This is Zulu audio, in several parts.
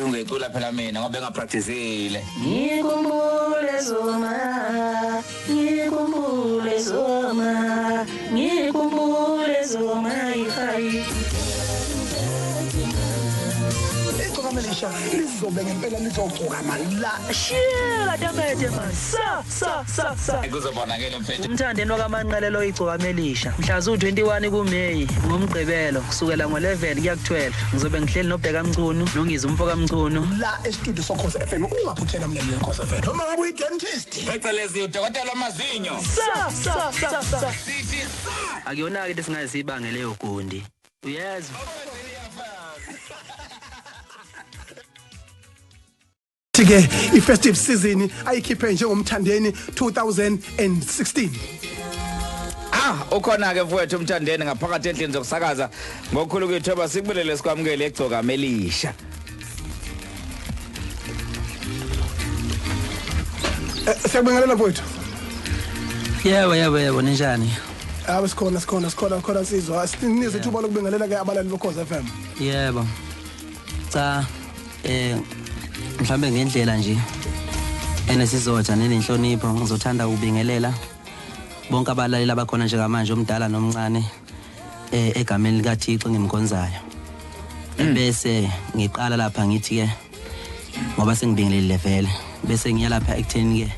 Ngizoyicula phela mina ngoba engapracticile. Ngikumbule zoma, ngikumbule zoma, ngikumbule zoma ihayi. Igcokama lizobe ngempela lizogcokama la. Shela damede man. Sa sa sa sa. Kuzobonakela mfethu. Umthandeni wakaManqele igcokama elisha. Mhla zu21 kuMeyi ngoMgqibelo kusukela ngo11 kuya ku12. Ngizobe ngihleli noBheka Mchunu noNgizwe umfo kaMchunu. La e-studio sokhoze FM ungaphuthela mlaleli weNkosi FM. Noma ngabe uyi-dentist. Phecelezi udokotela wamazinyo. Sa sa sa sa. Akuyona ke lesingayisibange leyo gundi. Uyezwa? Ke i-festive season ayikhiphe njengomthandeni 2016. Ukhona ke mfowethu umthandeni ngaphakathi endlini zokusakaza ngokukhulu kuyithoba sikubulele sikwamukele egcokama elisha. Siyabingelela mfowethu. Yebo yebo yebo, ninjani? Hayi sikhona sizwa. Sinizwe ithuba lokubingelela ke abalali boKhozi FM. Yebo. Cha mhlambe ngendlela nje enesizotha nenhlonipho ngizothanda ukubingelela bonke abalaleli abakhona njengamanje, omdala nomncane, egameni likaThixo ngimkhonzayo. Bese ngiqala lapha ngithi ke ngoba sengibingelele vele, bese ngiya lapha ekutheni ke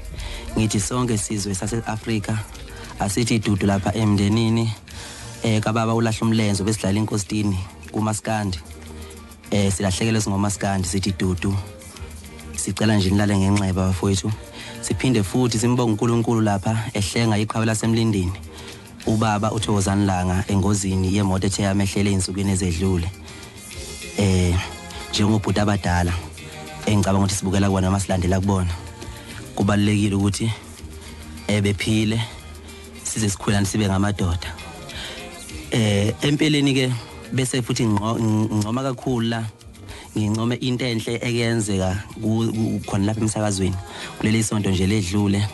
ngithi sonke sizwe sase-Afrika asithi idudu lapha emndenini kababa ulahla umlenze besidlala inkositini kumaskandi, silahlekele singomaskandi sithi dudu. Sicela nje nilale ngenxeba bafowethu. Siphinde futhi simbonge uNkulunkulu lapha ehlenga iqhawe lasemlindini ubaba uThokozani Langa engozini yemoto ethe yamehlele insukwini ezedlule. Njengobhuti abadala engicabanga ukuthi sibukela kubona noma silandela kubona, kubalulekile ukuthi bephile size sikhulane sibe ngamadoda. Empeleni ke bese futhi ngcoma kakhulu la, ngincome into enhle ekuyenzeka khona lapha emsakazweni kuleli sonto nje ledlule.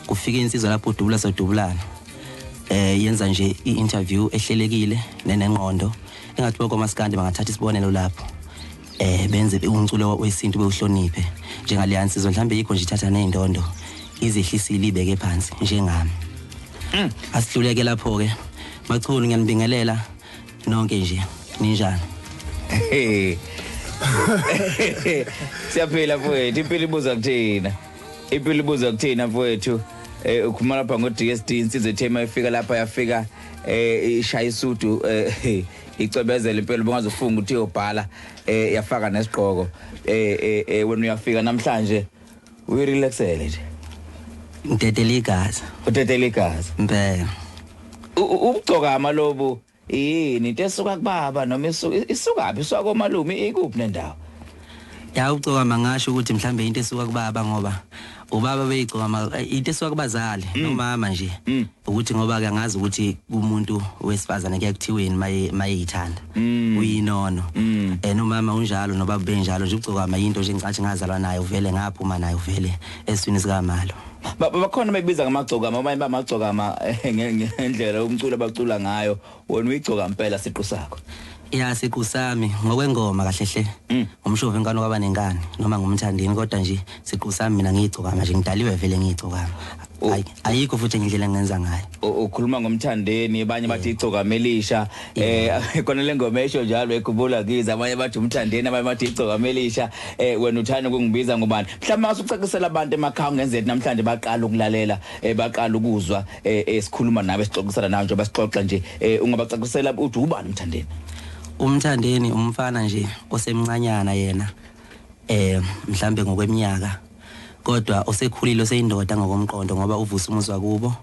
Kufika insizwa lapho udubula sodubulana, yenza nje i-interview ehlelekile nenengqondo engathi bonke omaskandi bangathatha isibonelo lapho, benze umculo wesintu bewuhloniphe njengaleya nsizwa. Mhlambe yikho nje ithatha nezindondo izehlisile ibeke phansi njengami. Asihluleke lapho ke Machunu, ngiyanibingelela nonke nje, ninjani? Siyaphila mfowethu, impilo ibuza kuthina. Impilo ibuza kuthina mfowethu. Ukhuluma lapha ngo DSD, insizwe ethe mayifika lapha yafika ishaya isudu, icwebezela impela bongazofunga ukuthi uyobhala, yafaka nesigqoko. Wena uyafika namhlanje uyirelaxele nje. Ngidedela igazi. Udedela igazi. Impela. Ubugcokama lobu yini into esuka kubaba noma isukaphi, isuka komalume, ikuphi nendawo? Ya, ucokama ngasho ukuthi mhlambe into esuka kubaba ngoba ubaba beyigcokama, into esuka kubazali nomama nje, ukuthi ngoba ke ngazi ukuthi umuntu wesifazane kuyakuthiweni mayeyithanda uyinono, nomama unjalo nobaba benjalo nje. Ucokama into nje ngicathi ngazalwa nayo vele, ngaphuma nayo vele eswini sikamalo. Bakhona bebiza ngamagcokama, abanye bamagcokama ngendlela umculo abacula ngayo. Wena uyigcoka impela siqu sakho? Ya, siqu sami ngokwengoma kahle hle ngumshovi inkani kwaba nenkani noma ngumthandeni, kodwa nje siqu sami mina ngiyigcokama nje, ngidaliwe vele ngiyigcokama. Ayikho futhi indlela engenza ngayo. Ukhuluma ngomthandeni, abanye bathi igcokama elisha, khona le ngoma esho njalo ekubula kiza, abanye bathi umthandeni, abanye bathi igcokama elisha. Wena uthanda ukungibiza ngobani? Mhlawumbe masucacisela abantu emakhaya ngenzeni namhlanje baqala ukulalela, baqala ukuzwa esikhuluma nawe, sixoxisana nawe nje basixoxa nje, ungabacacisela uthi ubani umthandeni? Umthandeni umfana nje osemncanyana yena, mhlambe ngokweminyaka, kodwa osekhulile oseyindoda ngokomqondo ngoba uvusa umuzi wakubo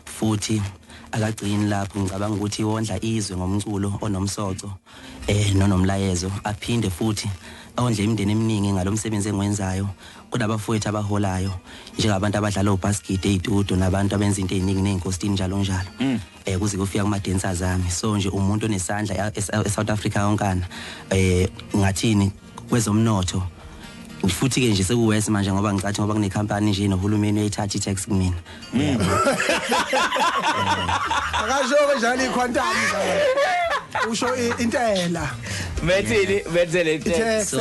futhi akagcini lapho. Ngicabanga ukuthi wondla izwe ngomculo onomsoco nonomlayezo, aphinde futhi ondle imindeni eminingi ngalomsebenzi engiwenzayo. Kodwa abafowethu abaholayo njengabantu abadlala ubasket ezitudio nabantu abenza into eziningi nezinkosini njalo njalo, kuze kufika kuma dancers ami. So nje umuntu onesandla eSouth Africa yonkana, ngathini kwezomnotho futhi ke nje sekuwese manje ngoba ngicathi ngoba kune company nje nohulumeni uyithatha i-tax kumina. Akasho kanjalo iquantum usho intela. Methini benzele Ithe- So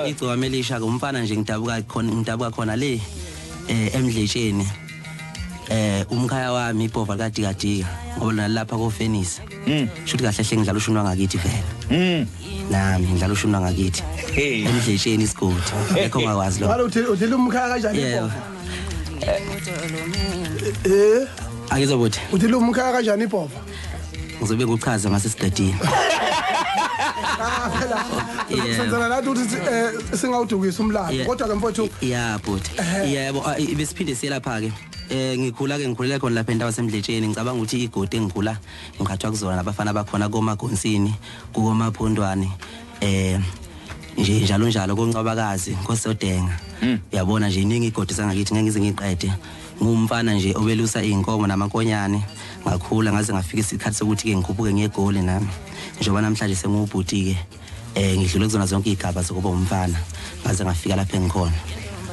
igcokama elisha ke umfana nje ngidabuka khona le emdletsheni. Umkhaya wami ibhova likaDikadika ngoba nalapha koFenisa. Shuthi kahle hle ngidlala ushuni wangakithi vele. Nami ngidlala ushuni wangakithi. Hey. Emdletsheni isigodi. Ekho ngakwazi lo. Ngalo uthile umkhaya kanjani Yebo. ibhova? Akizobuthi Uthile umkhaya kanjani ibhova? ngizobe ngikuchaza mase siqedile. Ah phela. Yeah. Senzela la ukuthi singawudukisa umlando. Yeah. Kodwa ke mfowethu Yeah but yebo besiphinde siye lapha ke. Ngikhula ke ngikhulela khona lapha endawo semdletsheni ngicabanga ukuthi igodi engikhula ngiqhathwa kuzona nabafana bakhona koMagonsini kukoMaphondwane nje njalo njalo koNcwabakazi koSodenga. Uyabona nje iningi igodi sangakithi ngeke ngize ngiqede. Ngumfana nje obelusa izinkomo namankonyane ngakhula ngaze ngafika isikhathi sokuthi ke ngikhuphuke ngiyegoli nami njengoba namhlanje sengubhuti ke ngidlule kuzona zonke izigaba zokuba umfana ngaze ngafika lapha engikhona.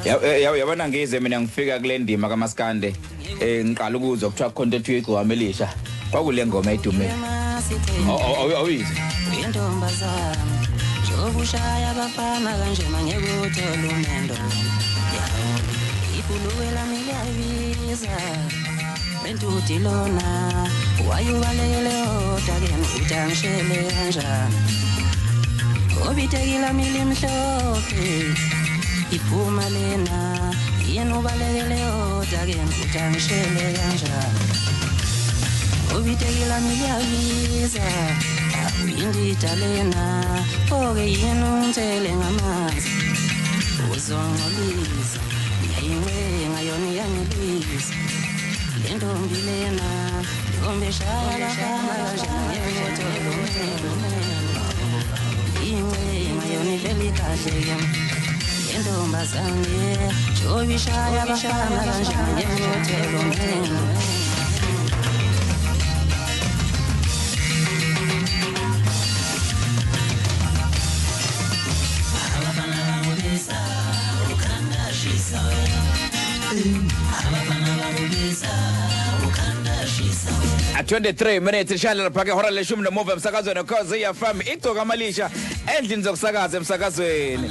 Yabona ngize mina ngifika kule ndima kaMaskande ngiqala ukuzwa kuthiwa khona into igcokama elisha kwakule ngoma edumile. Awuyizwe Intombazana njengokushaya abafana kanje mangekuthola umendo ibhulukwe lami liyabiza bentudi lona wayubalekele odakeni uthi angishele kanjani obiteki lami limhlophe iphuma lena yena ubalekele odakeni uthi angishele kanjani obiteki lami liyabiza uyindida lena oke yena ungithele ngamanzi uzongcolisa ngiyayincenga yona iyangilisa le ntombi lena ntombi eshaya abafana kanjani ngekuthola umendo incenga yona ivele ikahle ke le ntombazane njengoba ishaya abafana kanjani ngekuthola umendo. At 23 minutes inshallah lapha ke hora leshumi nomuva emsakazweni Ukhozi FM igcokama elisha endlini zokusakaza emsakazweni.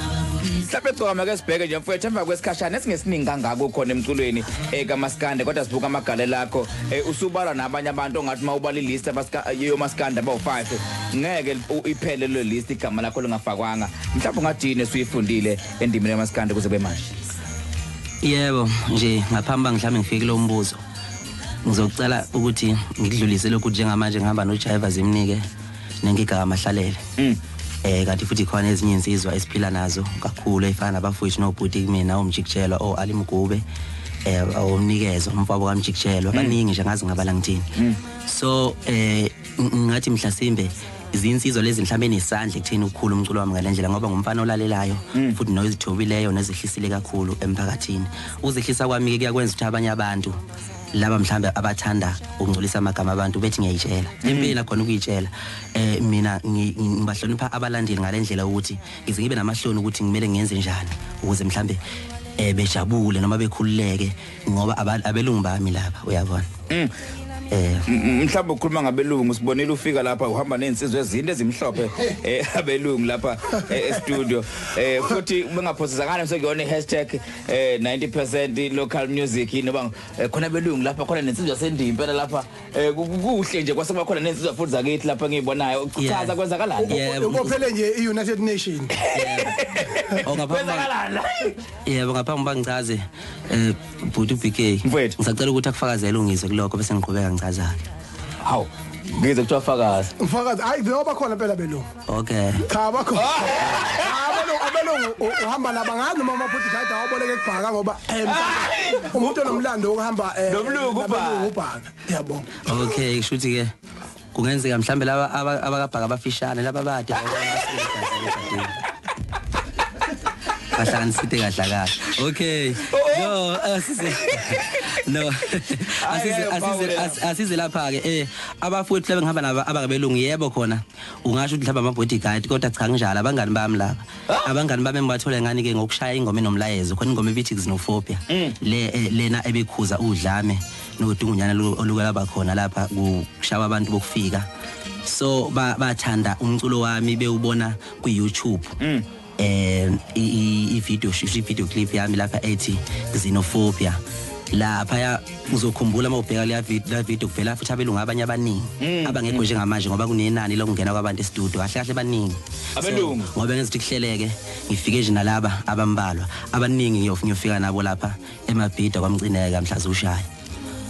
Mhlawumbe igcokama ke sibheke nje mfowethu emva kwesikhashana esingesiningi kangako khona emculweni kaMaskande kodwa sibuka amagalelo akho usubalwa nabanye abantu ongathi mawubala ilist yoMaskande abawu5 ngeke iphele lo list igama lakho lingafakwanga. Mhlawumbe ungadini esuyifundile endimeni yaMaskande kuze kube manje. Yebo nje ngaphambi mhlawumbe ngifike kulo mbuzo ngizocela ukuthi ngikudlulise lokhu njengamanje ngihamba noJiva Zimnike nengiga Mahlalele. Kanti futhi khona ezinye insizwa esiphila nazo kakhulu efana nabafowethu nobhuti kumina uMjikijelwa o Ali Mgube omnikezo umfabo kaMjikijelwa baningi nje ngazi ngabala ngithini. So ngathi mhlasimbe izinsizwa lezi mhlambe nesandla ekutheni ukukhula umculo wami ngalendlela ngoba ngumfana olalelayo futhi nozithobileyo nezehlisile kakhulu emphakathini. Uzehlisa kwami ke kuyakwenza ukuthi abanye abantu laba mhlambe abathanda ukungcolisa amagama abantu bethi ngiyayitshela impela khona ukuyitshela. Mina ngibahlonipha abalandeli ngalendlela ukuthi ngize ngibe namahloni ukuthi ngimele ngiyenze njani ukuze mhlambe bejabule noma bekhululeke ngoba abelungu bami laba uyabona. Mhlawumbe ukhuluma ngabelungu sibonile ufika lapha uhamba nezinsizwa ezinde ezimhlophe abelungu lapha e-studio futhi bengaphosisakana sekuyona i-hashtag 90% local music noba khona abelungu lapha khona nensizwa sendima impela lapha kuhle nje kwase kuba khona nensizwa futhi zakithi lapha engiyibonayo. Chaza kwenzakalani? Ubophele nje i-United Nation. Kwenzakalani? Yebo ngaphambi bangichaze bhuti BK ngisacela ukuthi akufakazele ungizwe kulokho bese ngiqhubeka ngichaza. Hawu ngize kuthiwa fakaza. Mfakazi hayi ngoba khona phela belungu. Okay. Cha bakho. Abelungu uhamba laba ngazi noma ama-bodyguard awaboleke kubhaka ngoba umuntu onomlando wokuhamba nomlungu ubhaka. Yabo. Okay kusho ukuthi ke kungenzeka mhlambe laba abakabhaka abafishane laba bade bahlanganisite kahle kahle. Okay. No asize no asize lapha ke abafowethu laba ngihamba nabo abakabelungu yebo khona ungasho ukuthi mhlawumbe ama bodyguard kodwa cha nginjalo abangani bami laba abangani bami engibathole ngani ke ngokushaya ingoma enomlayezo khona ingoma ebithi xenophobia le lena ebekhuza udlame nodungunyana oluka laba khona lapha kushawa abantu bokufika So bathanda umculo wami bewubona ku YouTube. I video clip yami lapha ethi Xenophobia. Lapha uzokhumbula mawubheka le video kuvela futhi abelungu abanye abaningi abangekho njengamanje ngoba kunenani lokungena kwabantu e-studio, kahle kahle baningi abelungu. Ngoba ngenza ukuthi kuhleleke, ngifike nje nalaba abambalwa, abaningi ngiyofika nabo lapha eMabhida kwaMcineka mhla zushaya.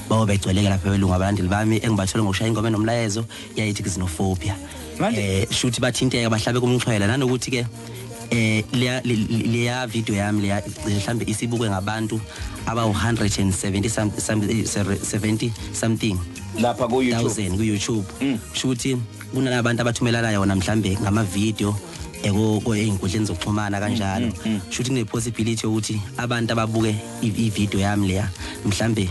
Bawo begcweleke lapha abelungu, abalandeli bami engibathola ngokushaya ingoma enomlayezo yayithi Xenophobia. Shuthi bathinteka, bahlabe kumxhwela, nanokuthi ke leya video yami leya mhlambe isibukwe ngabantu abawu 170 70 something lapha ku YouTube, thousand ku YouTube. Shuthi kunalabantu abathumelana yona mhlambe ngama video ey'nkundleni zokuxhumana kanjalo. Shuthi kune possibility yokuthi abantu ababuke i-video yami leya mhlambe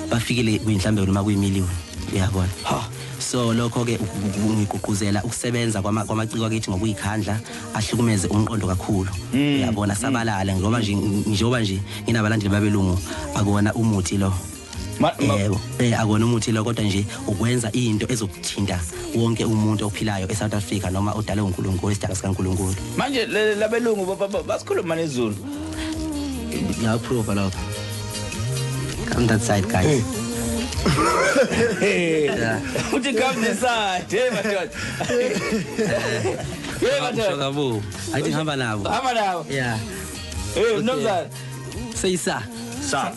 bafikile kwinhlambe noma kuyi-million, uyabona. So lokho ke ngigqugquzela ukusebenza kwamaciko akithi ngokuyikhandla, ahlukumeze umqondo kakhulu, uyabona, sabalala ngoba nje njengoba nje nginabalandeli babelungu, akona umuthi lo. Yebo, akona umuthi lo, kodwa nje ukwenza into ezokuthinta wonke umuntu ophilayo eSouth Africa noma odalwe uNkulunkulu, isidalwa sikaNkulunkulu. Manje labelungu basikhuluma nezulu? Ngiyaprove lokho. Come that side, guys. Hey. Uthi come this side. Hey madoda. Hey madoda. Ngabo. Ayithi ngihamba nabo. Hamba nabo. Yeah. Hey mnumzane. Say sa. Sa.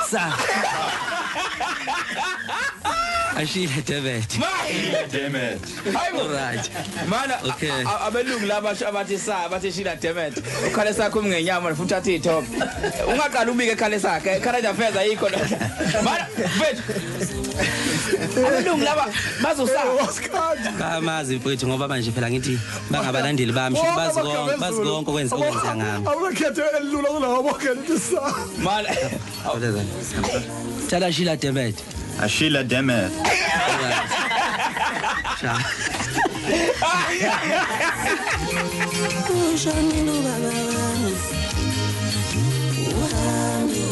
Sa. Ashile David. Damn it. Hayibo. Right. Mana Okay. abelungu laba abathi sa, bathi shila damn it. Ukhale sakho umngenyama futhi athi top. Ungaqala ubike ekhale sakhe. Current affairs ayikho la. Mana mfethu. Abelungu laba bazosa. Bamazi mfethu, ngoba manje phela ngithi bangabalandeli bami, shuthi bazi konke, bazi konke okwenzeka ngami. Awukhethe elula kulawo bonke lithi sa. Mana Thala Shila David. Ashila damn it. Sha. Ushonile ubaba wami, uhambile.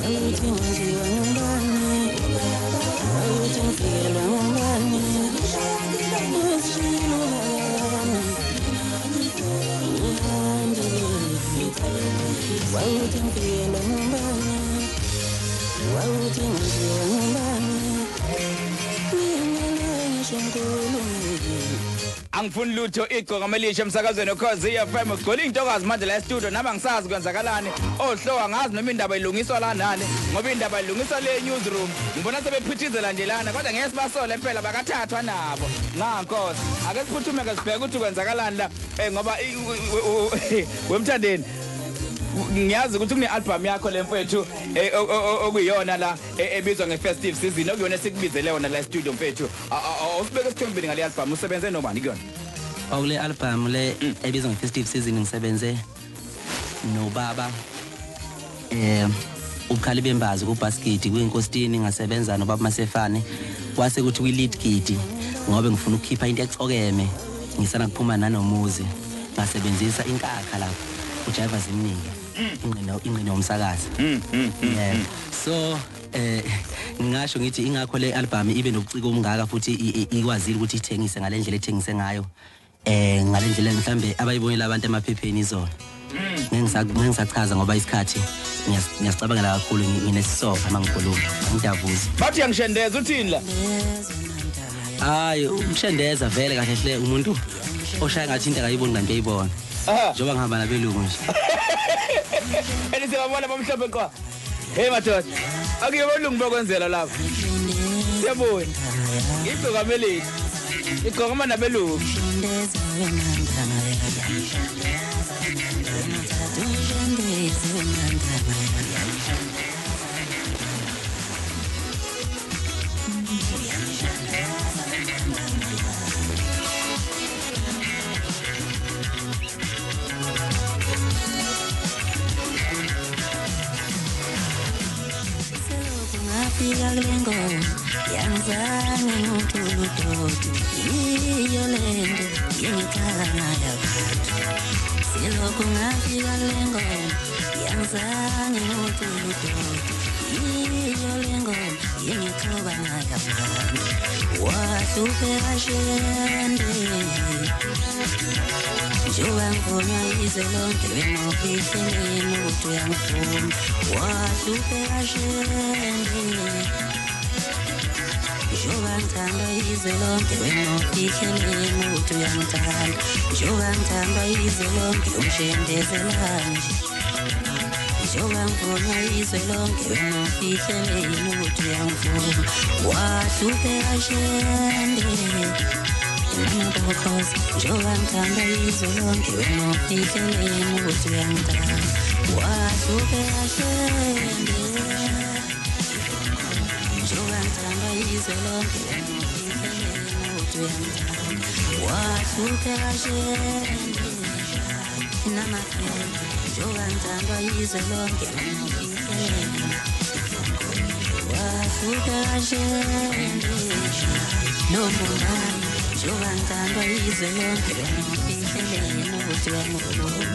Awuthi ngiziwa ngubani, awuthi ngifikelwa ngubani, usishilo ubaba wami, uhambile. Wawuthi ngifikelwa ngubani, wawuthi ngiziwa ngubani, mina ngisho ngikhulumile. Angifuni lutho, igqoka melisha emsakazweni Ukhozi FM. Ugcwele intokazi manje la e-studio, nami angisazi kwenzakalani. Ohlo angazi noma indaba ilungiswa la nani, ngoba indaba ilungiswa le newsroom. Ngibona sebephithizela nje lana, kodwa ngeke sibasole phela, bakathathwa nabo. Nankosi ake siphuthume ke sibheke ukuthi kwenzakalani la, ngoba wemthandeni ngiyazi ukuthi kune album yakho le mfethu okuyiyona la ebizwa nge-festive season, okuyona esikubizele yona la studio mfethu. Awusibeke esithombeni ngale album, usebenze nobani kuyona? Awule album le ebizwa nge-festive season ngisebenze nobaba ubukhali bembazi kubasket kwinkostini, ngasebenza nobaba Masefane, kwase kuthi kwi-lead gidi ngoba ngifuna ukukhipha into ecokeme ngisana kuphuma nanomuzi, ngasebenzisa inkakha lapho uJiva Zimnike, ingqino yomsakazi. Yeah, so ngingasho ngithi ingakho le album ibe nobuciko obungaka futhi ikwazile ukuthi ithengise ngalendlela ethengise ngayo, ngalendlela mhlambe abayibonile abantu emaphepheni izolo. Ngeke ngisachaza ngoba isikhathi ngiyasicabangela kakhulu, nginesisofa mangikhuluma ngidavuza. Bathi yangishendeza, uthini la? Hayi, umshendeza vele kahle hle umuntu oshaya ngathi into akayiboni kanti uyayibona. Njengoba ngihamba nabelungu nje. Enisebabona bamhlophe qwa. Hey madoda. Akuye belungu bakwenzela lapha. Siyabuya. Igqoka meleli. Igqoka nabelungu. ngafika kule ngoma yangizange ngithuludodi yiyo lento yengixaka yabantu selokhu ngafika kule ngoma yangizange ngithuludodi yiyo le ngoma yengixoba yabantu wahlupheka shende njengoba ngibona izwe lonke wena ufihleleni ukuthi uyangifuna wahlupheka shende njengoba ngithanda izwe lonke wena ufihleleni ukuthi uyangithanda njengoba ngithanda izwe lonke umshendezela nje njengoba ngibona izwe lonke wena ufihleleni ukuthi uyangifuna wahlupheka shende namabokosi njengoba ngithanda izwe lonke wena ufihleleni ukuthi uyangithanda wahlupheka shende njengoba ngithanda izwe lonke wena ufihleleni ukuthi uyangithanda wahlupheka shende namakhele njengoba ngithanda izwe lonke wena ufihleleni wahlupheka shende nomunani njengoba ngithanda izwe lonke wena ufihleleni ukuthi uyangifuna.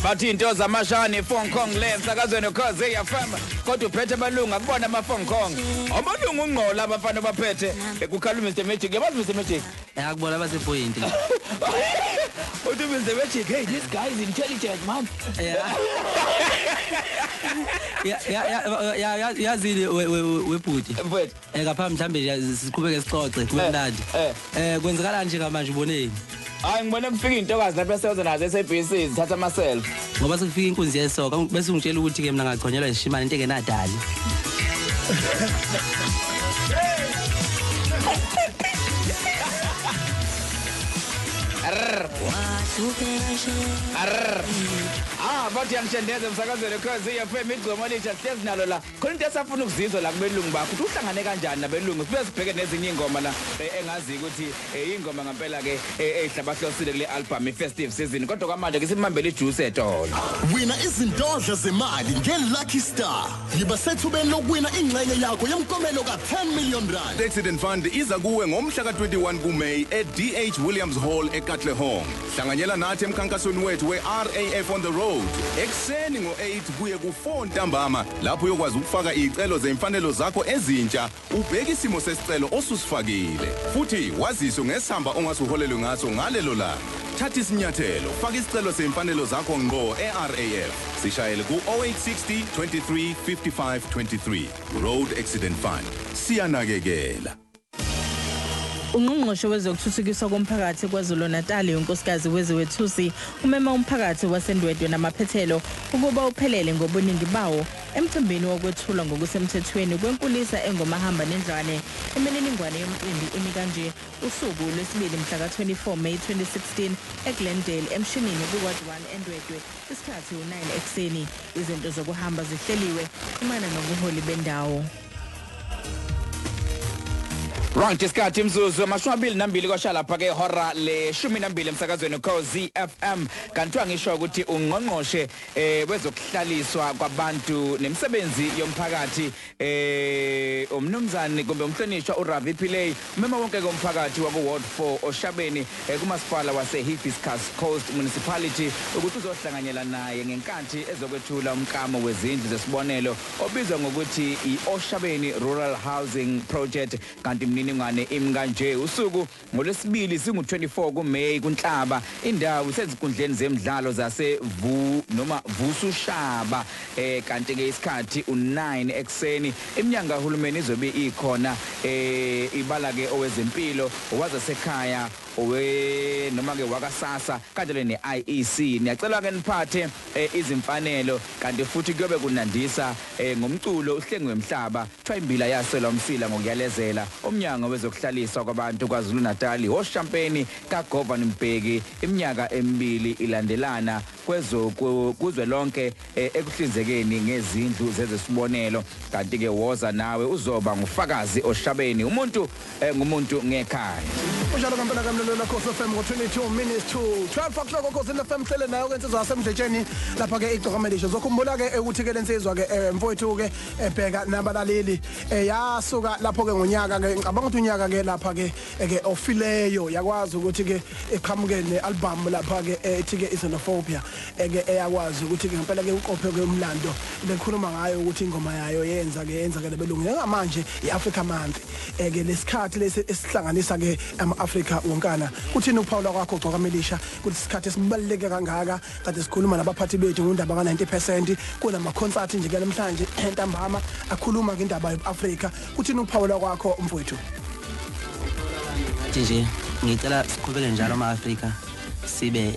Bathi into zamashani Hong Kong le emsakazweni Ukhozi FM kodwa uphethe abalungu akubona ama Hong Kong abalungu ungqola abafana baphethe ekukhala Mr Magic yabazi Mr Magic akubona basepoint uthi Mr Magic hey this guy is intelligent man. Yeah yazini webhuti ngapha mhlambe siqhubeke sixoxe kumnandi kwenzekala nje ngamanje uboneni. Hayi ngibona kufika intokazi lapha esebenza nazo SABC zithatha ama selfie ngoba sekufika inkunzi yesoka bese ungitshela ukuthi ke mina ngachonyelwa isishimane into engenadali. Bathi yangishendeza emsakazweni Ukhozi FM igcoma lisha sihlezi nalo la khona into esafuna ukuzizwa la kubelungu bakho ukuthi uhlangane kanjani nabelungu sibe sibheke nezinye ingoma la engazi ukuthi ingoma ngempela ke ezihlabahlosile kule album i-festive season kodwa kwamanje ke simambele ijuice etolo. Wina izindodla zemali nge-Lucky Star yiba sethubeni lokuwina ingxenye yakho yomklomelo ka-10 million rand. Accident Fund iza kuwe ngomhla ka-21 kuMay e-DH Williams Hall eKatlehong. Hlanganyela nathi emkhankasweni wethu we-RAF on the road ekuseni ngo-8 kuye ku-4 ntambama lapho uyokwazi ukufaka iy'celo zemfanelo zakho ezintsha ubheke isimo sesicelo osusifakile futhi waziswe ngesamba ongasuholelwe ngaso ngalelo langa. Thatha isinyathelo faka isicelo semfanelo zakho ngqo e-RAF sishayele ku-0860 23 55 23. Road Accident Fund siyanakekela. Ungqongqoshe wezokuthuthukiswa komphakathi KwaZulu-Natal uNkosikazi Wezewethusi umema umphakathi waseNdwedwe namaphethelo ukuba uphelele ngobuningi bawo emcimbini wokwethulwa ngokusemthethweni kwenkulisa engomahamba nendlwane. Imininingwane yomcimbi imi kanje: usuku lwesibili mhla ka-24 May 2016 eGlendale emshinini ku-Ward 1 eNdwedwe, isikhathi u-9 ekuseni. Izinto zokuhamba zihleliwe. Xhumana nobuholi bendawo. Right, isikhathi imzuzu 22 kwasha lapha ke hora le 12 emsakazweni Ukhozi FM. Kanti ngisho ukuthi ungqongqoshe wezokuhlaliswa kwabantu nemisebenzi yomphakathi umnumzane kumbe umhlonishwa uRavi Pillay umema wonke komphakathi waku Ward 4 Oshabeni kumasipala wase Hibiscus Coast Municipality ukuthi uzohlanganyela naye ngenkathi ezokwethula umklamo wezindlu zesibonelo obizwa ngokuthi iOshabeni Rural Housing Project. Kanti imininingwane imkanje usuku ngolwesibili singu-24 kuMay kuNhlaba, indawo isezinkundleni zemidlalo zase Vu noma Vusushaba kanti ke isikhathi u9 ekseni. Iminyango kahulumeni izobe ikhona ibala ke owezempilo, owazasekhaya, owe noma ke wakasasa kanjalo ne-IEC. Niyacela ke niphathe izimfanelo kanti futhi kuyobe kunandisa ngomculo uhlengwe emhlaba kuthiwa imbila yaselwa umsila ngokuyalezela. Umnyango wezokuhlaliswa kwabantu KwaZulu Natal oshampeni kaGovan Mbeki iminyaka emibili ilandelana kuzwe lonke ekuhlinzekeni ngezindlu zezesibonelo. Kanti ke woza nawe uzoba ngufakazi Oshabeni, umuntu ngumuntu ngekhaya. Unjalo ngempela kamlelo Khosi FM ngo 22 minutes to 12 o'clock. Khosi FM hlele nayo ke insizwa yasemdletsheni lapha ke iGcokama Elisha. Zokhumbula ke ukuthi ke lensizwa ke, mfowethu ke, ebheka nabalaleli, yasuka lapho ke ngonyaka ke, ngicabanga ukuthi unyaka ke lapha ke ofileyo, yakwazi ukuthi ke iqhamuke nealbum lapha ke ethi ke Xenophobia, ke eyakwazi ukuthi ke ngempela ke uqophe ke umlando bekhuluma ngayo ukuthi ingoma yayo yenza ke lebelungu. Njengamanje iAfrica Month, ke lesikhathi lesi esihlanganisa ke ama-Afrika wonkana, kuthini ukuphawula kwakho, Gcokama Elisha, kuthi isikhathi esibaluleke kangaka, kade sikhuluma nabaphathi bethu ngondaba ka-90%, kunama concert nje ke namhlanje entambama akhuluma ngendaba ye-Afrika, kuthini ukuphawula kwakho, mfowethu? Ngathi nje ngicela siqhubeke njalo ama-Afrika, sibe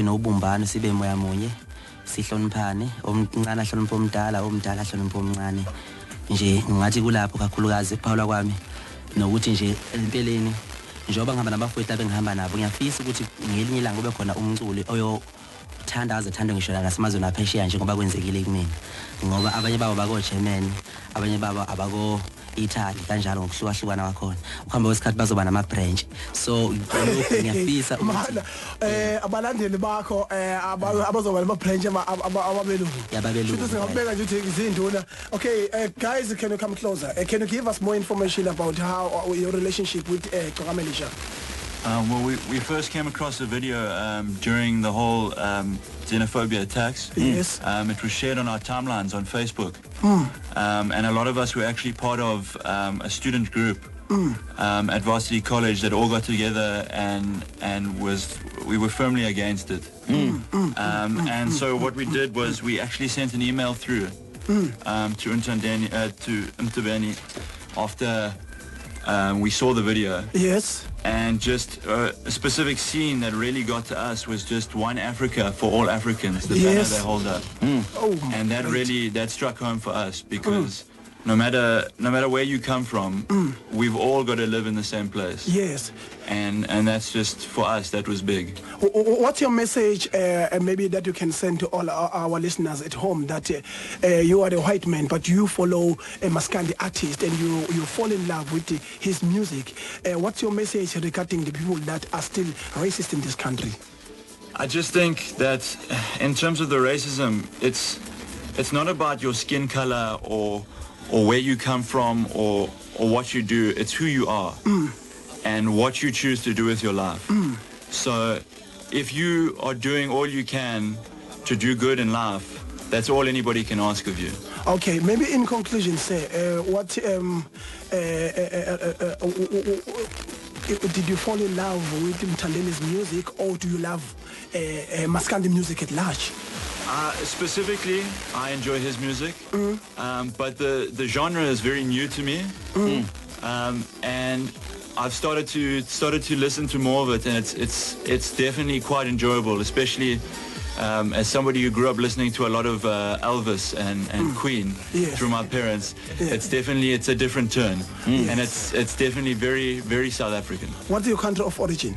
nobumbano, sibe moya munye, sihloniphane, omncane ahloniphe omdala, omdala ahloniphe omncane. Nje ngathi kulapho kakhulukazi ukuphawula kwami, nokuthi nje empeleni njengoba ngihamba nabafowethu abengihamba nabo, ngiyafisa ukuthi ngelinye ilanga kube khona umculi oyothanda aze athandwe ngisho nasemazweni aphesheya njengoba kwenzekile kumina, ngoba abanye babo bako-German, abanye babo abako Italy, kanjalo ngokuhlukahlukana kwakhona. Ukuhamba kwesikhathi bazoba nama-branch, so lokhu ngiyafisa ukuthi Mana abalandeli bakho abazoba nama branch ababelungu. Yababelungu. Shuthi singabeka nje ukuthi izinduna. Okay, guys, can you come closer? Can you give us more information about how your relationship with Gcokama Elisha? Well, we first came across the video during the whole xenophobia attacks. It was shared on our timelines on Facebook. And a lot of us were actually part of a student group at Varsity College that all got together and was we were firmly against it. And so what we did was we actually sent an email through to Untandeni, to Mtubeni after we saw the video. And just a specific scene that really got to us was just "One Africa for all Africans," the banner they hold up. Oh, And that great. really, that struck home for us because no matter where you come from, we've all got to live in the same place. And that's just, for us, that was big. What's your message, maybe that you can send to all our listeners at home, that you are a white man, but you follow a Maskandi artist and you fall in love with his music. What's your message regarding the people that are still racist in this country? I just think that in terms of the racism, it's not about your skin color or where you come from or what you do. It's who you are and what you choose to do with your life. So if you are doing all you can to do good in life, that's all anybody can ask of you. Okay, maybe in conclusion, say, what did you fall in love with Mthandeni's music, or do you love Maskandi music at large? Specifically, I enjoy his music, but the genre is very new to me, and I've started to listen to more of it, and it's definitely quite enjoyable, especially as somebody who grew up listening to a lot of Elvis and Queen through my parents. It's definitely it's a different turn, and it's definitely very, very South African. What's your country of origin?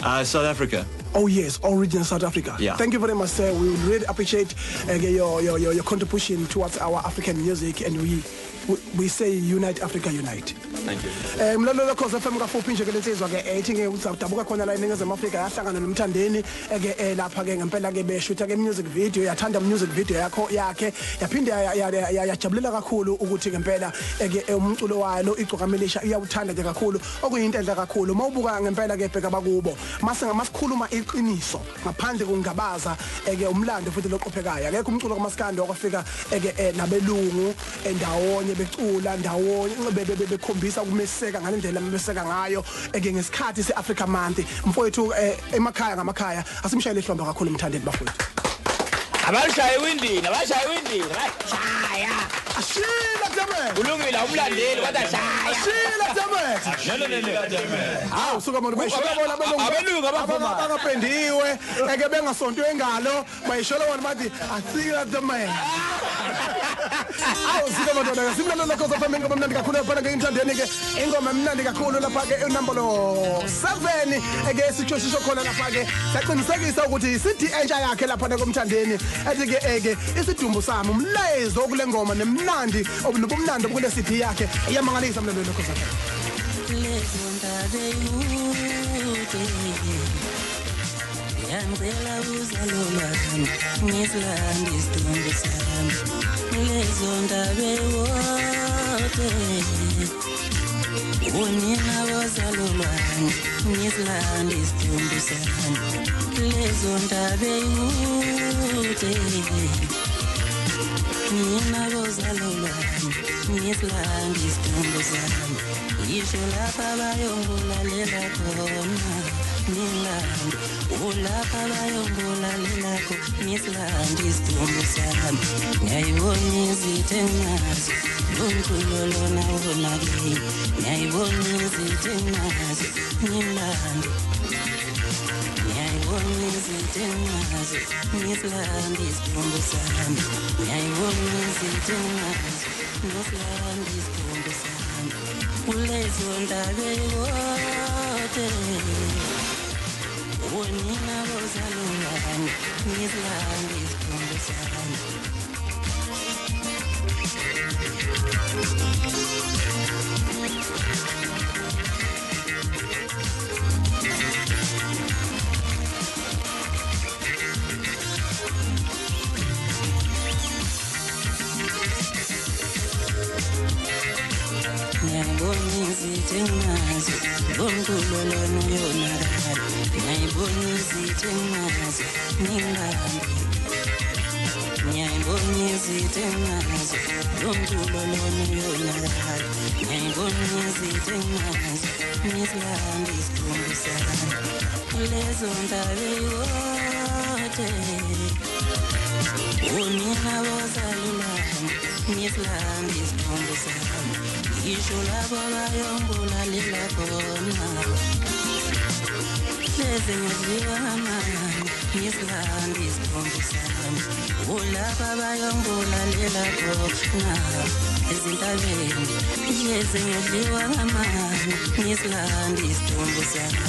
South Africa. Oh yes, origin South Africa. Yeah. Thank you very much, sir. We really appreciate your contribution towards our African music, and we say unite Africa, unite. Thank you. Mlalelo Khosi FM, kafuphi nje ke lensizwa ke ethi ke uzawudabuka khona la eNingizimu Afrika, yahlangana noMthandeni ke lapha ke ngempela ke beshutha ke music video, yathanda music video yakhe, yaphinde yajabulela kakhulu ukuthi ngempela ke umculo wayo iGcokama Elisha iyawuthanda nje kakhulu, okuyinto enhle kakhulu mawubuka ngempela ke bheka bakubo mase ngamasikhuluma iqiniso ngaphandle kungabaza ke umlando futhi loqophekayo, akekho umculo kaMaskandi okwafika ke nabelungu endawonye, becula ndawonye, bekhombisa ukumeseka ngalendlela bemeseka ngayo eke ngesikhathi seAfrica Month. Mfowethu, emakhaya ngamakhaya, asimshayele ihlombe kakhulu umthandeni, bafowethu. Abashaye ewindini, abashaye ewindini, shaya. Ashila Damet. Kulungile, umlandeli kodwa shaya. Ashila Damet. No, no, no, no. Hawu, suka muntu, bayishola bona abelungu. Abelungu abavumayo. Abangapendiwe eke bengasontwe engalo, bayishola bona bathi asila Damet. Awu, suka madoda, simlalela Khosi FM, ingoma emnandi kakhulu lapha ke inthandeni ke, ingoma emnandi kakhulu lapha ke number 7 eke sitsho sisho khona lapha ke, saqinisekisa ukuthi iCD entsha yakhe lapha komthandeni ethi ke eke isidumbu sami, umlayezo kule ngoma nemnandi obunobumnandi kule CD yakhe iyamangalisa, mlalelo Khosi FM. Lezo ndabe ikude Ngiyangicela uzalo lwami ngisilande isidumbu sami lezo ndaba ewode Unina wozalo lwami ngisilande isidumbu sami lezo ndaba ewode Nina wozalo lwami ngisilande isidumbu sami ngisho lapha bayongibulalela khona Nilandi, ulapha bayongibulalela khona ngisilande isidumbu sami ngiyayibona izitha enginazo lo mculo lona wonakele ngiyayibona izitha enginazo ngilande ngiyayibona izitha enginazo ngisilande isidumbu sami ngiyayibona izitha enginazo ngisilande isidumbu sami kulezo ndaba ewode Unina wozalo lwami ngisilande isidumbu sami Ngiyayibona izitha enginazo lo mculo lona uyonakala ngiyayibona izitha enginazo ngilande Ngiyayibona izitha enginazo lo mculo lona uyonakala ngiyayibona izitha enginazo ngisilande isidumbu sami lezo ndaba ewode Unina wozalo lwami ngisilande isidumbu sami ngisho labo bayongibulalela khona lezi ngidliwa ngamani ngisilande isidumbu sami ulapha bayongibulalela khona ezintabeni lezi ngidliwa ngamani ngisilande isidumbu sami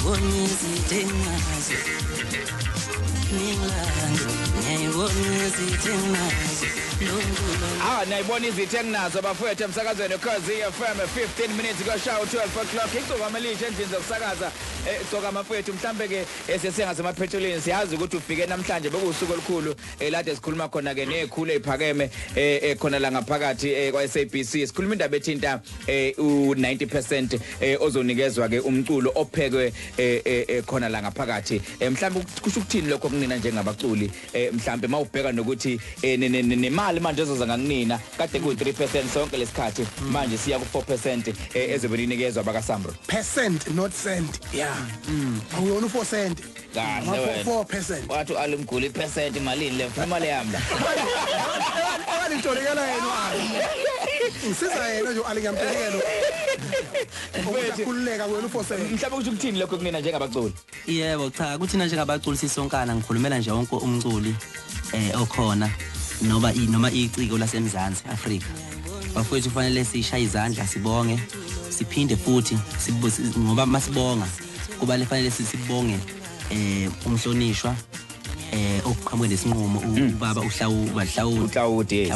bona izitha enginazo ngilande ngiyayibona izitha enginazo Nayibona izitha enginazo bafowethu emsakazweni Ukhozi FM 15 minutes koshawa 12 o'clock igcokama elisha endlini zokusakaza igcokama mfowethu mhlambe ke esesengasemaphethelweni siyazi ukuthi ufike namhlanje bekuwusuku olukhulu lade sikhuluma khona ke nezikhulu eziphakeme khona la ngaphakathi kwa SABC sikhuluma indaba ethinta u90% ozonikezwa ke umculo ophekwe khona la ngaphakathi mhlambe kusho ukuthini lokho kunina njengabaculi mhlambe mawubheka nokuthi nemali manje ezoza ngakunina kade ku 3% sonke lesikhathi manje siya ku 4% ezobe linikezwa bakaSAMRO percent not cent yeah awuyona u 4 cent kahle wena 4% wathi alimguli ipercent imalini le mfuna imali yami la alitolikela yena ali ngisiza yena nje ali ngiyamtolikela ukukhululeka kwena u 4 cent mhlawumbe kusho ukuthini lokho kunina njengabaculi Yebo cha kuthina njengabaculi sisonkana ngikhulumela nje wonke umculi okhona noma iciko laseMzansi Afrika bafowethu kufanele sishaye izandla sibonge siphinde futhi ngoba masibonga kuba lefanele sibonge umhlonishwa oqhamuke nesinqumo ubaba uHlawudi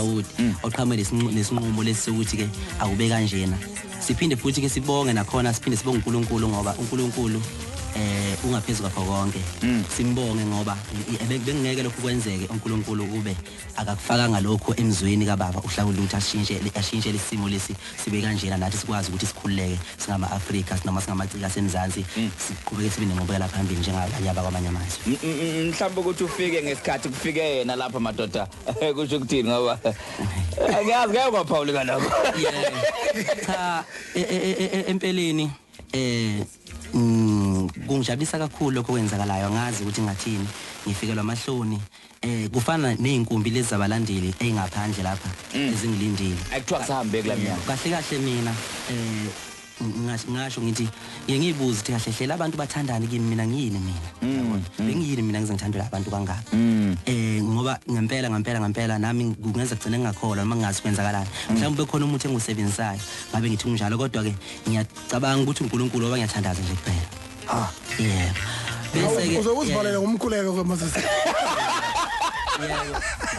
oqhamuke nesinqumo lesi sokuthi ke akube kanjena siphinde futhi ke sibonge nakhona siphinde sibonge uNkulunkulu ngoba uNkulunkulu ungaphezulu kwakho konke simbonge ngoba bengeke lokhu kwenzeke uNkulunkulu kube akakufakanga lokho emzweni kababa uHlawuli ukuthi ashintshe isimo lesi sibe kanjena nathi sikwazi ukuthi sikhululeke singama Afrika noma singamacika asemzansi siqhubeke sibe nenqubekela phambili njengabanye abakwamanye amazwe mhlawumbe ukuthi ufike ngesikhathi kufike yena lapha madoda kusho ukuthini ngoba angiyazi ngeke kwaphawuli kalokho cha empeleni kungijabulisa kakhulu lokho okwenzakalayo angazi ukuthi ngathini ngifikelwa amahloni kufana nezinkumbi lezi zabalandeli ezingaphandle lapha ezingilindile akuthiwa kusahambe kula minyaka kahle kahle mina ngasho ngithi ngiye ngiyibuza ukuthi kahle hle abantu bathandani kimi mina ngiyini mina yabona bengiyini mina ngize ngithandwe abantu kangaka ngoba ngempela ngempela ngempela nami kungenza kugcine ngingakholwa noma ngingazi kwenzakalani mhlawumbe bekhona umuthi engiwusebenzisayo ngabe ngithi kunjalo kodwa ke ngiyacabanga ukuthi uNkulunkulu oba ngiyathandaza nje kuphela yebo bese ke uzokuzivalela ngomkhuleko ke Moses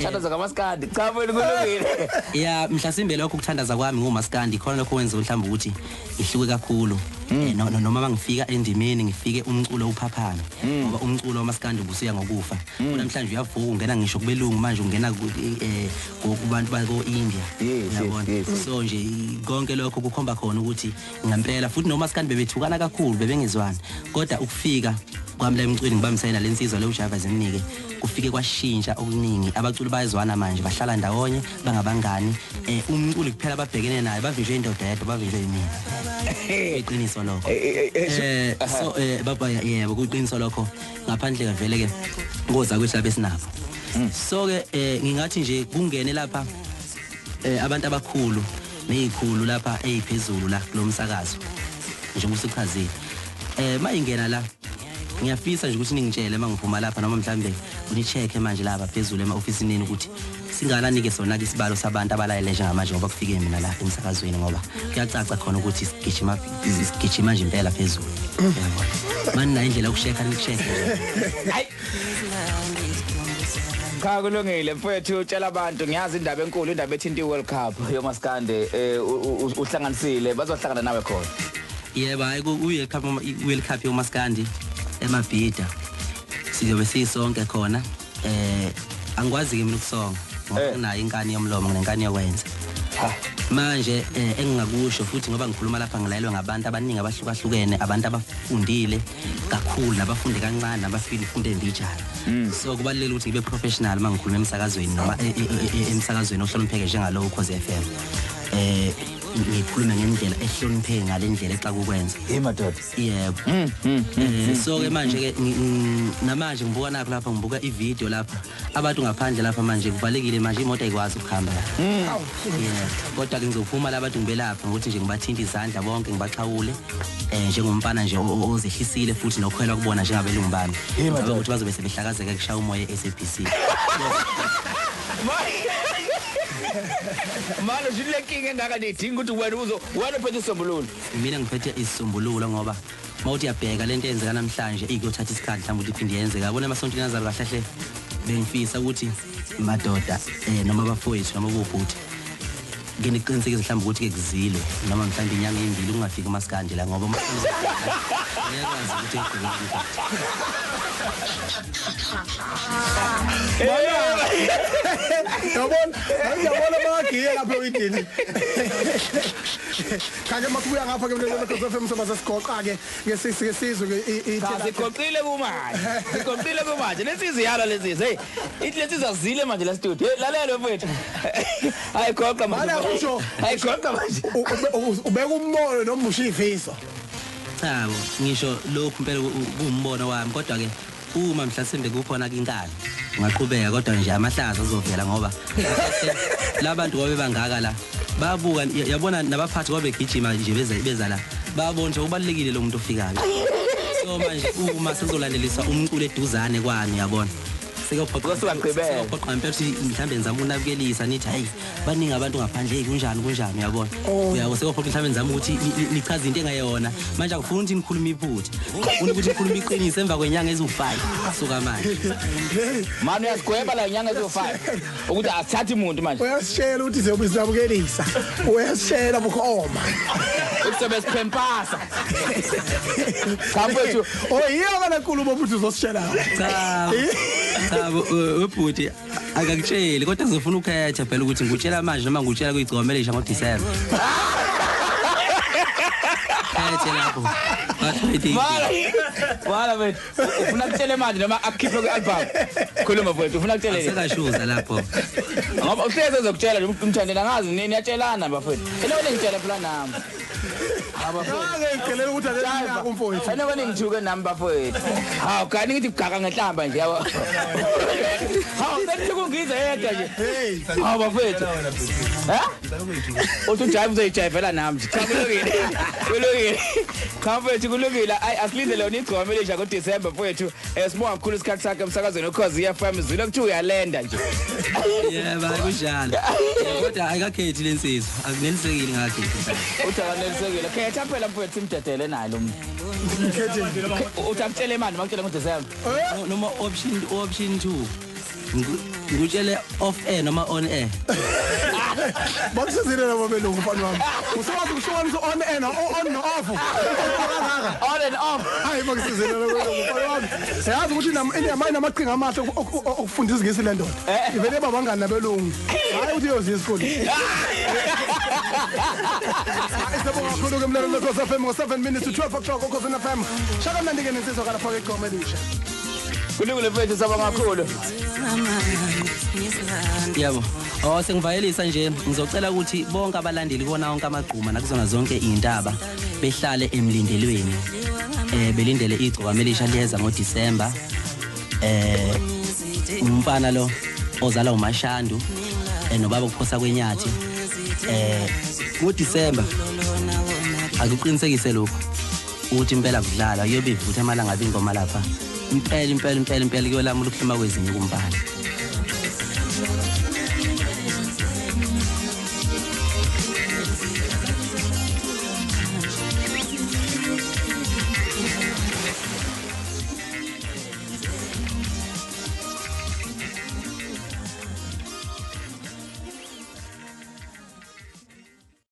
Thandaza kamaskandi cha wena kulungile ya mhlasimbe lokho ukuthandaza kwami ngomaskandi khona lokho wenza mhlawumbe ukuthi ihluke kakhulu Noma bangifika endimeni ngifike umculo uphaphana ngoba umculo wamaskandi ubusuya ngokufa. Namhlanje uyavuka ungena ngisho kubelungu manje ungena kubantu bako India uyabona. So nje konke lokho kukhomba khona ukuthi ngempela futhi noma maskandi bebethukana kakhulu bebengezwana, kodwa ukufika kwami la emculweni ngibambisene lensizwa le uJava Zimnike kufike kwashintsha okuningi. Abaculi bayezwana manje, bahlala ndawonye bangabangani. Umculi kuphela ababhekene naye bavinjwe indoda yedwa, bavinjwe yimina. Iqiniso lokho. So baba yebo kuqiniso lokho ngaphandle vele ke ngoza kwethu abesinabo. So ke ngingathi nje kungene lapha abantu abakhulu nezikhulu lapha eziphezulu la kulomsakazo njengoba usuchazile. Mayingena la ngiyafisa nje ukuthi ningitshele mangiphuma lapha noma mhlambe unicheck manje lapha phezulu ema-ofisini ukuthi singalanike sona ke isibalo sabantu abalayele njengamanje ngoba kufike mina la emsakazweni, ngoba kuyacaca khona ukuthi sigijima nje impela phezulu. Yabona mani nayo indlela yokusheka nikusheke. Hayi cha kulungile mfowethu, utshela abantu ngiyazi indaba enkulu, indaba ethinta i-World Cup yomaskande uhlanganisile, bazohlangana nawe khona. Yebo hayi ku-World Cup yomaskandi emabhida sizobe sisonke khona. Angikwazi ke mina ukusonga ngoba nginayo inkani yomlomo, nginenkani yokwenza. Manje engingakusho futhi ngoba ngikhuluma lapha ngilayelwe ngabantu abaningi abahlukahlukene, abantu abafundile kakhulu nabafunde kancane nabafile ifunde ndijana. So kubalulekile ukuthi ngibe professional uma ngikhuluma emsakazweni noma emsakazweni ohlonipheke njengalowo Ukhozi FM. Ngikhulume ngendlela ehlonipheke ngale ndlela exa kukwenza. Hey madoda. Yebo. So ke manje ke namanje ngibuka nakho lapha, ngibuka ivideo lapha abantu ngaphandle lapha manje kuvalekile manje imoto ayikwazi ukuhamba la. Yeah. Kodwa ke ngizophuma la abantu ngibelapha ngokuthi nje ngibathinta izandla bonke ngibaxhawule njengomfana nje ozehlisile futhi nokhwela kubona njengabelungu bami. Ngicabanga ukuthi bazobe sebehlakazeka kushaya umoya e-SABC. Manje nje lenkinga engaka nidinga ukuthi wena uzo wena uphethe isisombululo. Mina ngiphethe isisombululo ngoba mawuthi uyabheka lento eyenzeka namhlanje ikuyothatha isikhathi mhlawumbe ukuthi iphinde yenzeka. Yabona emasontweni azayo kahle hle bengifisa ukuthi madoda noma abafowethu noma bobhuti nginiqinisekise mhlawumbe ukuthi ke kuzile noma mhlawumbe inyanga ezimbili kungafiki umaskandi la ngoba uyakwazi ukuthi egqoke. Yabona, ngiyabona bagiye lapho idini. Kake masibuya ngapha ke mlelo Ukhozi FM soba sesigoqa ke ngesizwe ke ithela. Sigoqile kumanje. Sigoqile kumanje. Lesizi yalo lesizi. Hey, ithi lesizi azile manje la studio. Hey, lalela mfowethu. Hayi goqa manje. Hayi goqa manje. Ubeka umbono noma usho ifiso. Cha, ngisho lokhu impela kuwumbono wami kodwa ke uma mhlasimbe kukhona inkani ngaqhubeka kodwa nje amahlaza azovela ngoba labantu ngoba bangaka la babuka yabona nabaphathi ngoba begijima nje beza la babona nje ubalekile lo muntu ofikayo. So manje uma sezolandelisa umculo eduzane kwami yabona sekuyophoqa ngempela ukuthi mhlambe ngizama ukunabukelisa nithi hayi baningi abantu ngaphandle hey kunjani kunjani uyabona uyabo sekuyophoqa mhlambe ngizama ukuthi nichaze into engayona manje akufuni ukuthi nikhulume iphutha ufuna ukuthi nikhulume iqiniso emva kwenyanga eziwu5 suka manje manje uyasigweba la inyanga eziwu5 ukuthi asithathe umuntu manje uyasishela ukuthi sizobe sizabukelisa uyasishela bukhoma usobe siphempasa cha mfethu oh yiyo kana nkulumo ukuthi uzosishela cha cha ubhuti akakutsheli kodwa ngizofuna ukhetha phela ukuthi ngikutshela manje noma ngikutshela kuyigcomelisha ngoDecember. Khethe lapho. Wala mfethu ufuna kutshele manje noma akukhiphe kwi-album. Khuluma mfethu ufuna kutshele. Sekashuza lapho. Ngoba uhleze ezokutshela nje umthandela angazi nini niyatshelana bafethu. Ena ngitshela phela nami. Abafowethu ngicela ukuthi ake umfowethu. Ena wena ngithuke nami bafowethu. Hawu kani ngithi gaka ngehlamba nje yabo. Hawu sengithuka ngize yedwa nje. Hawu bafowethu. Ha? Uthi ujive uzoyijivela nami nje. Cha kulungile. Kulungile. Cha mfowethu kulungile. Ayi asilindele yona igcoma elisha ngoDecember mfowethu. Sibonga kakhulu isikhathi sakhe emsakazweni Ukhozi FM izwile kuthiwa uyalenda nje. Yebo kunjalo. Kodwa ayikakhethi lensizwa. Akunelisekile ngakhethi. Uthi akanelisekile. Khetha phela mfowethu simdedele naye lo muntu. Uthi akutshele manje makutshele ngoDecember. Noma option 2. Ngutshele off air noma on air. Bakusizile labo belungu mfana wami. Usawazi ukuhlukanisa on air na on no off. On and off. Hayi, bakusizile labo belungu, mfana wami. Yazi ukuthi inamanye amaqhinga amahle okufunda isiNgisi le ndoda. Ivele babangani nabelungu. Hayi, uthi uyoziya esikoleni. Hayi, siyabonga kakhulu ke mlaleli Ukhozi FM ngo 7 minutes to 12 o'clock, Ukhozi FM. Shaka mnandi ke nensizwa kalapha ke igoma elisha. Kulungile mfethu, sabonga kakhulu. Yebo. Oh, sengivayelisa nje, ngizocela ukuthi bonke abalandeli kona wonke amagquma nakuzona zonke izintaba behlale emlindelweni. Belindele igcokama elisha liyeza ngoDecember. Umfana lo ozala uMashandu nobaba kuphosa kwenyathi. NgoDecember akuqinisekise lokho ukuthi impela kudlala kuyobe ivutha amalanga ingoma lapha. Impela impela impela impela kuyolamula ukuhluma kwezinye kumbala.